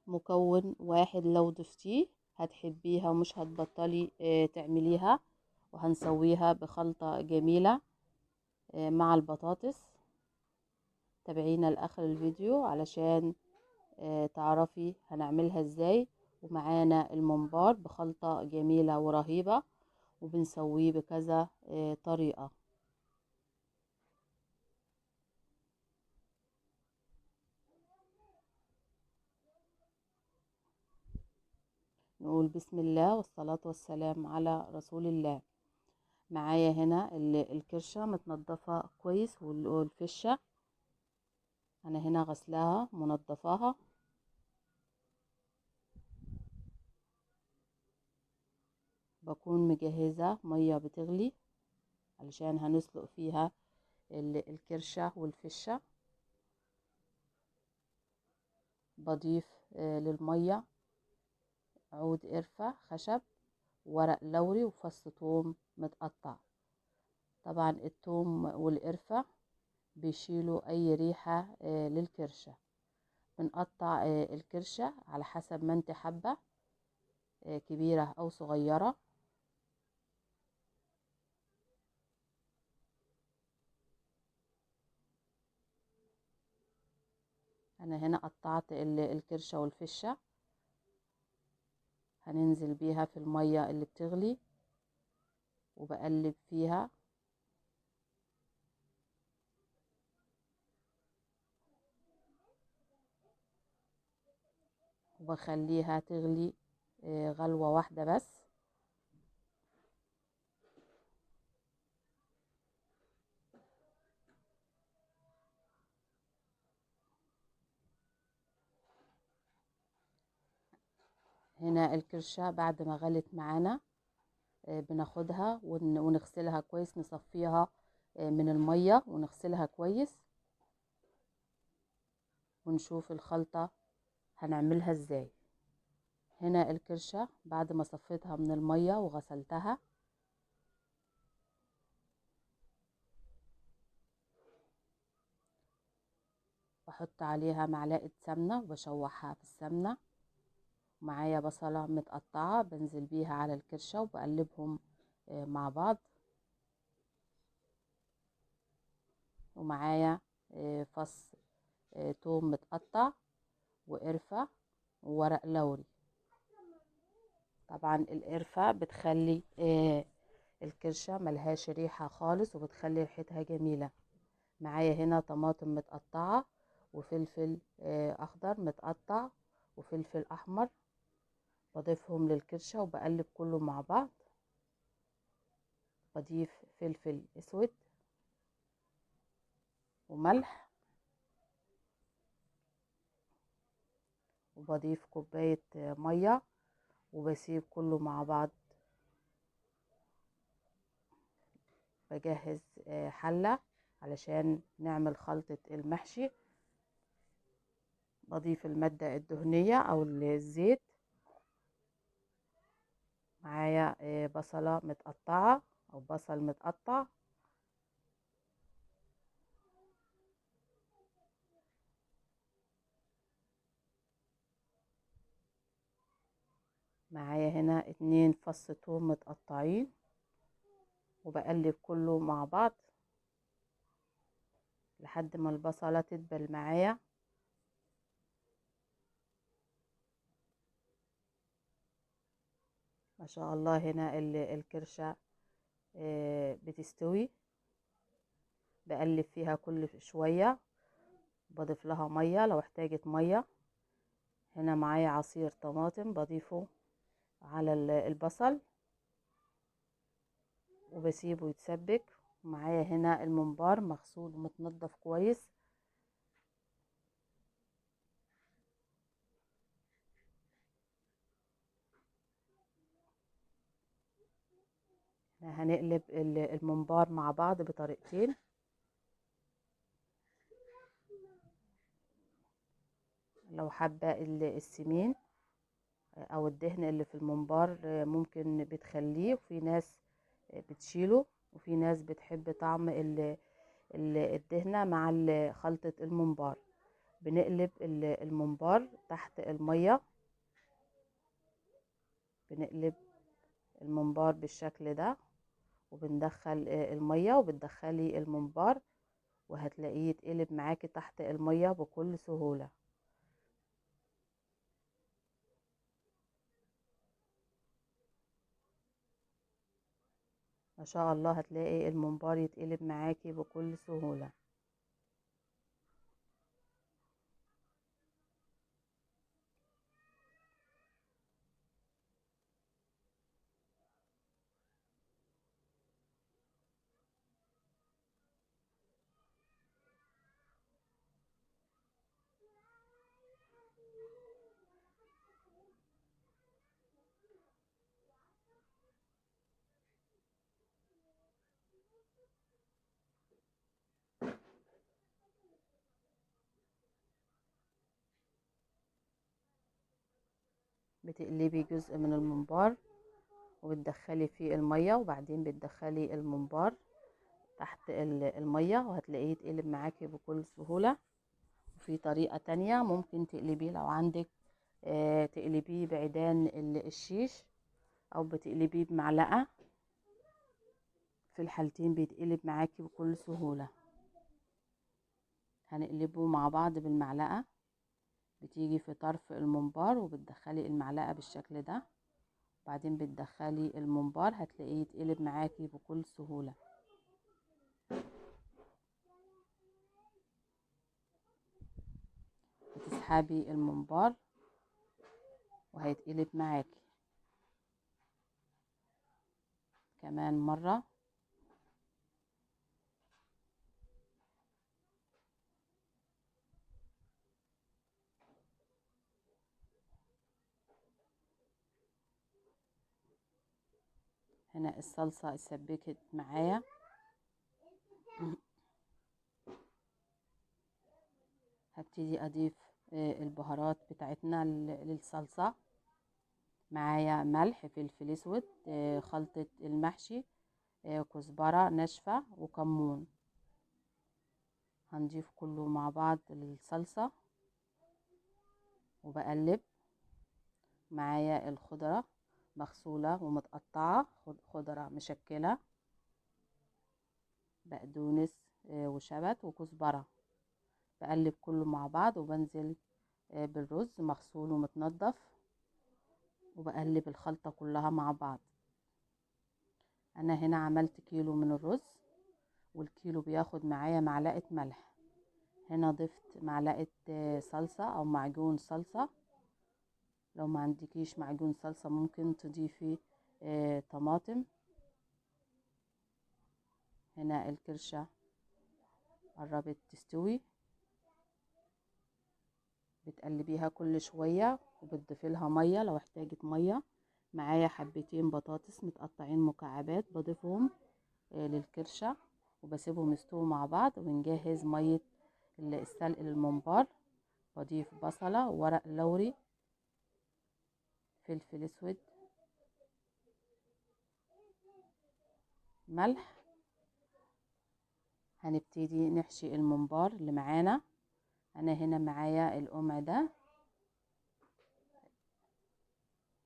مكون واحد لو ضفتيه هتحبيها ومش هتبطلي تعمليها، وهنسويها بخلطة جميلة مع البطاطس. تابعينا لآخر الفيديو علشان تعرفي هنعملها ازاي. ومعانا الممبار بخلطة جميلة ورهيبة، وبنسويه بكذا طريقة. نقول بسم الله والصلاة والسلام على رسول الله. معايا هنا الكرشة متنضفة كويس، والفشة أنا هنا غسلاها منضفاها. بكون مجهزة مية بتغلي علشان هنسلق فيها الكرشة والفشة. بضيف للمية عود قرفة خشب، ورق لوري، وفص توم متقطع. طبعا التوم والقرفة بيشيلوا اي ريحة للكرشة. بنقطع الكرشة على حسب ما انت حابة، كبيرة او صغيرة. انا هنا قطعت الكرشة والفشة، هننزل بيها في المية اللي بتغلي وبقلب فيها. وبخليها تغلي غلوة واحدة بس. هنا الكرشة بعد ما غلت معانا بناخدها ونغسلها كويس، نصفيها من المية ونغسلها كويس، ونشوف الخلطة هنعملها ازاي. هنا الكرشة بعد ما صفيتها من المية وغسلتها، بحط عليها معلقة سمنة وبشوحها في السمنة. معايا بصلة متقطعة بنزل بيها على الكرشة وبقلبهم مع بعض. ومعايا فص توم متقطع وقرفة وورق لوري. طبعا القرفة بتخلي الكرشة ملهاش ريحة خالص وبتخلي ريحتها جميلة. معايا هنا طماطم متقطعة وفلفل أخضر متقطع وفلفل أحمر، بضيفهم للكرشة وبقلب كله مع بعض. بضيف فلفل أسود وملح، وبضيف كوباية مية، وبسيب كله مع بعض. بجهز حلة علشان نعمل خلطة المحشي. بضيف المادة الدهنية أو الزيت. معايا بصلة متقطعة أو بصل متقطع، معايا هنا 2 فص توم متقطعين، وبقلب كله مع بعض لحد ما البصلة تدبل معايا. ما شاء الله هنا الكرشة بتستوي. بقلب فيها كل شوية، بضيف لها مية لو احتاجت مية. هنا معايا عصير طماطم بضيفه على البصل وبسيبه يتسبك. معايا هنا الممبار مغسول ومتنضف كويس. هنقلب الممبار مع بعض بطريقتين. لو حابة السمين او الدهن اللي في الممبار ممكن بتخليه، وفي ناس بتشيله، وفي ناس بتحب طعم الدهنة مع خلطة الممبار. بنقلب الممبار تحت المية، بنقلب الممبار بالشكل ده، وبندخل المية وبتدخلي الممبار، وهتلاقيه يتقلب معاكي تحت المية بكل سهولة. ما شاء الله هتلاقي الممبار يتقلب معاكي بكل سهولة. بتقلبي جزء من الممبار وبتدخلي فيه المية، وبعدين بتدخلي الممبار تحت المية، وهتلاقيه يتقلب معاكي بكل سهولة. وفي طريقة تانية ممكن تقلبيه لو عندك، تقلبيه بعيدان الشيش، او بتقلبيه بمعلقة. في الحالتين بيتقلب معاكي بكل سهولة. هنقلبه مع بعض بالمعلقة، بتيجي في طرف الممبار وبتدخلي المعلقة بالشكل ده، وبعدين بتدخلي الممبار، هتلاقيه يتقلب معاكي بكل سهولة. بتسحبي الممبار وهيتقلب معاكي كمان مرة. هنا الصلصة اتسبكت معايا. هبتدي اضيف البهارات بتاعتنا للصلصة. معايا ملح، فلفل اسود، خلطة المحشي، كزبرة ناشفة، وكمون. هنضيف كله مع بعض للصلصة، وبقلب. معايا الخضرة مغسولة ومتقطعة، خضرة مشكلة، بقدونس، وشبت وكزبرة. بقلب كله مع بعض، وبنزل بالرز مغسول ومتنضف، وبقلب الخلطة كلها مع بعض. انا هنا عملت كيلو من الرز، والكيلو بياخد معايا معلقة ملح. هنا ضفت معلقة صلصة او معجون صلصة. لو ما عندكيش معجون صلصة ممكن تضيفي طماطم. هنا الكرشة قربت تستوي، بتقلبيها كل شوية وبتضيفي لها مية لو احتاجت مية. معايا حبتين بطاطس متقطعين مكعبات بضيفهم للكرشة، وبسيبهم يستووا مع بعض. ونجهز مية السلق للممبار. بضيف بصلة وورق لوري، فلفل اسود، ملح. هنبتدي نحشي الممبار اللي معانا. انا هنا معايا القمع ده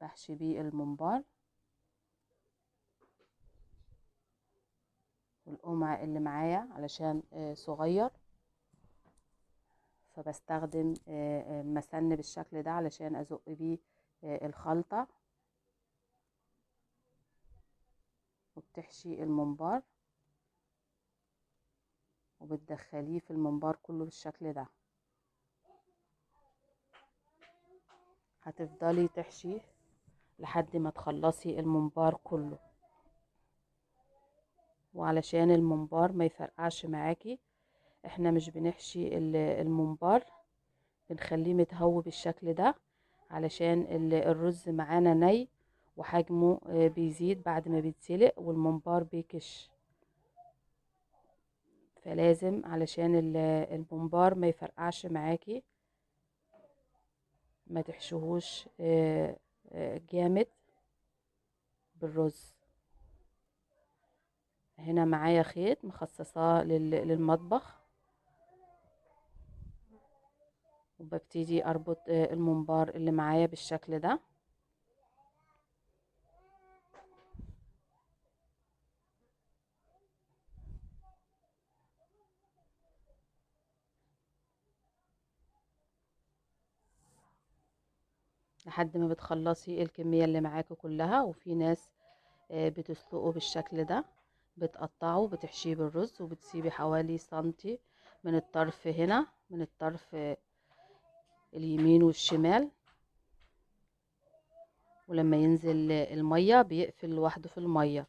بحشي بيه الممبار، والقمع اللي معايا علشان صغير فبستخدم مسن بالشكل ده علشان ازق بيه الخلطة. وبتحشي الممبار وبتدخليه في الممبار كله بالشكل ده. هتفضلي تحشي لحد ما تخلصي الممبار كله. وعلشان الممبار ما يفرقعش معاكي، احنا مش بنحشي الممبار، بنخليه متهوي بالشكل ده علشان الرز معانا ني وحجمه بيزيد بعد ما بيتسلق والممبار بيكش، فلازم علشان الممبار ما يفرقعش معاكي ما تحشوهوش جامد بالرز. هنا معايا خيط مخصصاه للمطبخ، وببتدي اربط الممبار اللي معايا بالشكل ده. لحد ما بتخلصي الكمية اللي معاكي كلها. وفي ناس بتسلقه بالشكل ده، بتقطعه وبتحشيه بالرز، وبتسيبي حوالي سنتي من الطرف هنا، من الطرف اليمين والشمال، ولما ينزل المية بيقفل لوحده في المية.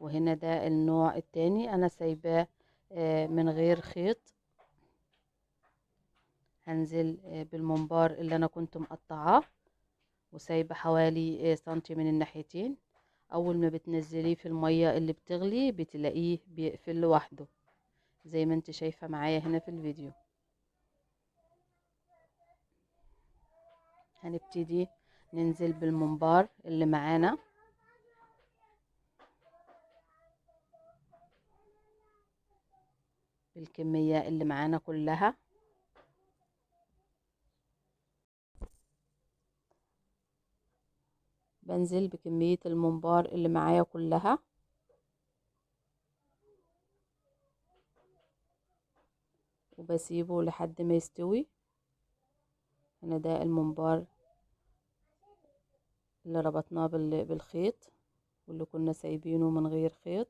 وهنا ده النوع التاني انا سايباه من غير خيط. هنزل بالممبار اللي انا كنت مقطعاه، وسايبه حوالي سنتي من الناحيتين. اول ما بتنزليه في المية اللي بتغلي بتلاقيه بيقفل لوحده زي ما انت شايفة معايا هنا في الفيديو. هنبتدي ننزل بالممبار اللي معانا. بالكمية اللي معانا كلها. بنزل بكمية الممبار اللي معايا كلها. وبسيبه لحد ما يستوي. هنا ده الممبار اللي ربطناه بالخيط واللي كنا سايبينه من غير خيط.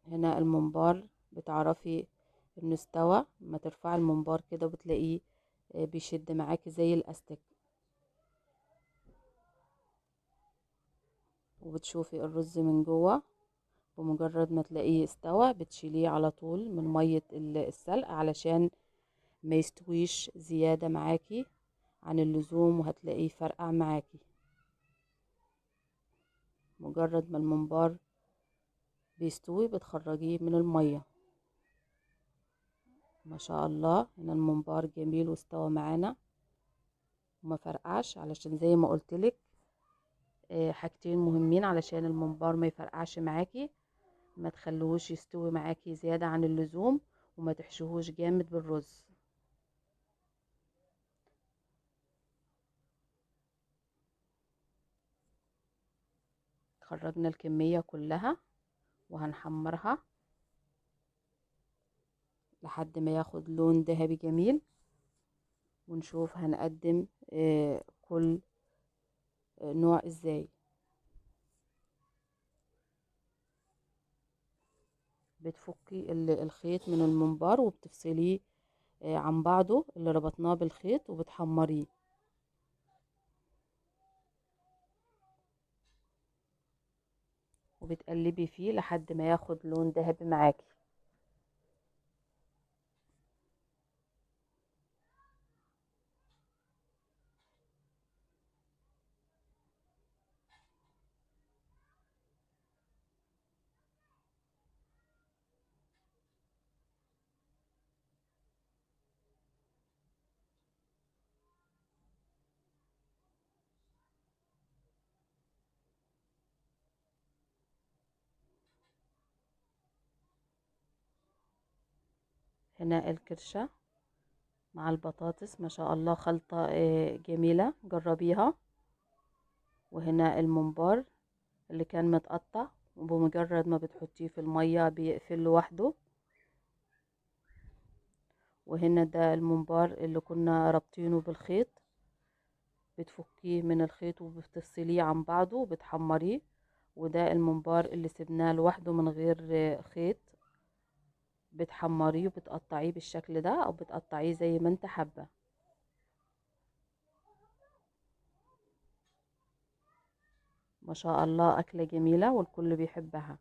هنا الممبار بتعرفي انه استوى لما ترفعي الممبار كده بتلاقيه بيشد معاكي زي الاستك، وبتشوفي الرز من جوه. بمجرد ما تلاقيه استوى بتشيليه على طول من مية السلق علشان ما يستويش زيادة معاكي عن اللزوم، وهتلاقيه فرقع معاكي. مجرد ما الممبار بيستوي بتخرجيه من المية. ما شاء الله هنا الممبار جميل واستوى معانا وما فرقعش، علشان زي ما قلتلك حاجتين مهمين علشان الممبار ما يفرقعش معاكي: ما تخلوهوش يستوي معاكي زيادة عن اللزوم، وما تحشوهوش جامد بالرز. خرجنا الكمية كلها وهنحمرها لحد ما ياخد لون ذهبي جميل، ونشوف هنقدم كل نوع ازاي. بتفكي الخيط من الممبار وبتفصليه عن بعضه اللي ربطناه بالخيط وبتحمريه. وبتقلبي فيه لحد ما ياخد لون ذهبي معاكي. هنا الكرشة مع البطاطس ما شاء الله خلطة جميلة، جربيها. وهنا الممبار اللي كان متقطع، وبمجرد ما بتحطيه في المية بيقفل لوحده. وهنا ده الممبار اللي كنا رابطينه بالخيط، بتفكيه من الخيط وبتفصليه عن بعضه وبتحمريه. وده الممبار اللي سبناه لوحده من غير خيط، بتحمريه وبتقطعيه بالشكل ده او بتقطعيه زي ما انت حابه. ما شاء الله اكله جميله والكل بيحبها.